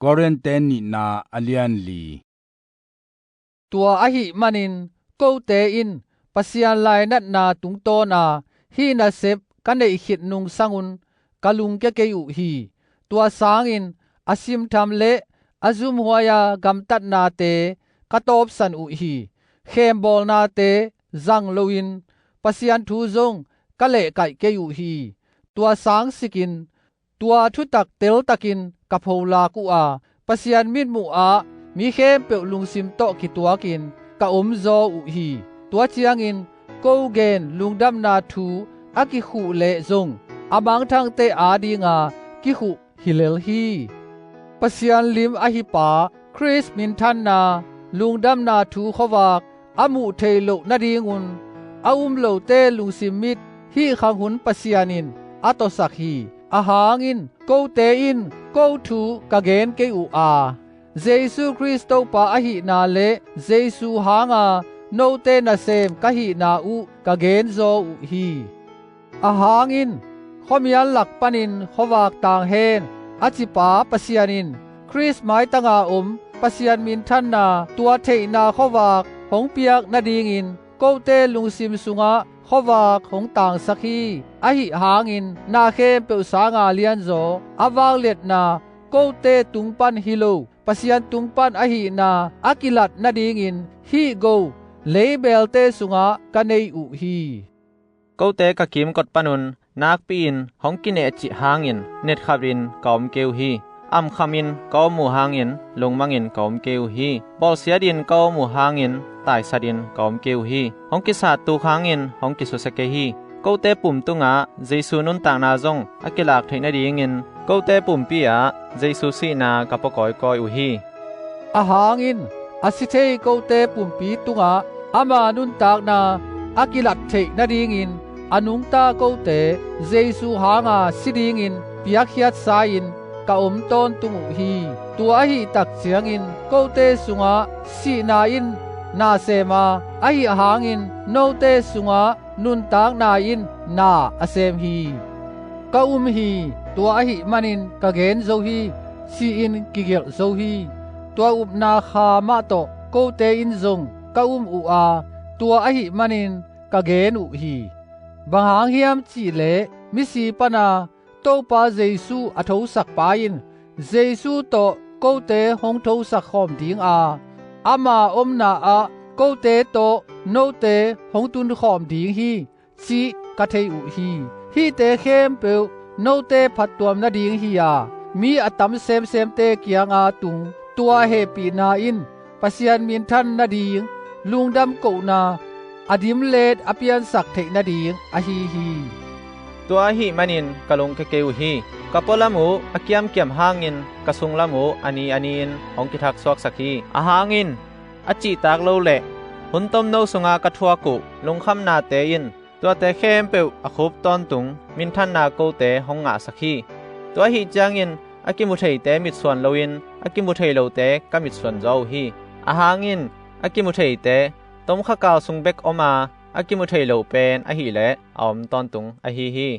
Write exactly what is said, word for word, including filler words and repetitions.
Korinte nihna a lianli. Tua ahih manin kote in Pasian lainatna tungtawna hih nasep ka neih khit nung sangun ka lungkia kei uh hi. Tua sangin a simtham le a zumhuai-a gamtatnate ka tawpsan uh hi. Khembawlnate zang loin Pasian thu zong ka lehkaih kei uh hi. Tua sang sikin tua thutak teltakin ka pholak uh a, Pasian mitmuh ah mi khempeuh lungsim tawh kituakin ka omzaw uh hi. Tua ciangin ko gen lungdamna thu a kikhuh leh zong a mangthangte adinga kikhuh hi lel hi. Pasian lim ahi pa Khrist minthanna lungdamna thu khuavak a muh theih loh nadingun a um lote lungsim mit hih khang hun Pasian in a tawsak hi. Ahang in kote in ko thu ka gen kei uh a, Jesu Khrist Topa ahihna le Jesu hanga note nasem ka hihna uh ka genzaw uh hi. Ahang in khuamial lak panin khuavak tang hen a cipa Pasian in Khrist maitanga om Pasian minthanna tua theihna khuavak hong piak nadingin kote lungsim sungah khuavak hong tangsak hi. Ahih hangin na khempeuh sanga lianzaw a vakliatna kote tung pan hi lo Pasian tung pan ahihna a kilat nadingin hih go leibelte sungah ka nei uh hi. Kote ka kimkot panun nakpi-in hong kinehcih hangin netkhatin ka om kei uh hi. Amkhamin ka om uh hangin lungmangin ka om kei uh hi. Bawlsiatin ka om uh hangin taisatin ka om kei uh hi. Hong kisattuk hangin hong kisusia kei hi. Kote pum tungah Jesu nuntakna zong a kilak theih nadingin kote pumpi ah Jesu sihna ka pua kawikawi uh hi. Ahang in a si thei kote pumpi tungah ama nuntakna a kilat theih nadingin a nungta kote Jesu hanga si dingin piakkhiatsa-in ka om tawntung uh hi. Tua ahih tak ciangin kote sungah sihna in na sem a, ahih hangin note sungah nuntakna in na a sem hi. Ka um hi, tua ahih manin ka gen zo hi. Si-in kigelh zo hi. Tua upna kha mah tawh kote in zong ka um uh a, tua ahih manin ka gen uh hi. Bang hang hiam cihleh misi pana Topa Jesu a thosakpa in Jesu tawh kote hong thosak khawm dinga, ama omna ah kote tawh note hong tunkhawm ding hi, cih ka thei uh hi. Hihte khempeuh note phattuam nading hi-a, mi a tam semsemte kianga tung tua hehpihna in Pasian minthan nading lungdam kohna a dimlet a piansak theih nading ahi hi. Tua ahih manin ka lungkia kei uh hi. Ka pualam uh a kiamkiam hangin ka sunglam uh a ni a ni-in hong kithaksuaksak hi. Ahang in a cihtak lo le hun tomno sunga ka thuak uh lungkhamnate in tuate khempeuh a khup tawntung minthanna kote hong ngahsak hi. Tua ahih ciangin a kimu theite mitsuan loin a kimu thei lote ka mitsuan zaw uh hi. Ahang in a kimu theite tomkha kal sung bek om a, a kimu thei lo pen ahileh a om tawntung ahi hi.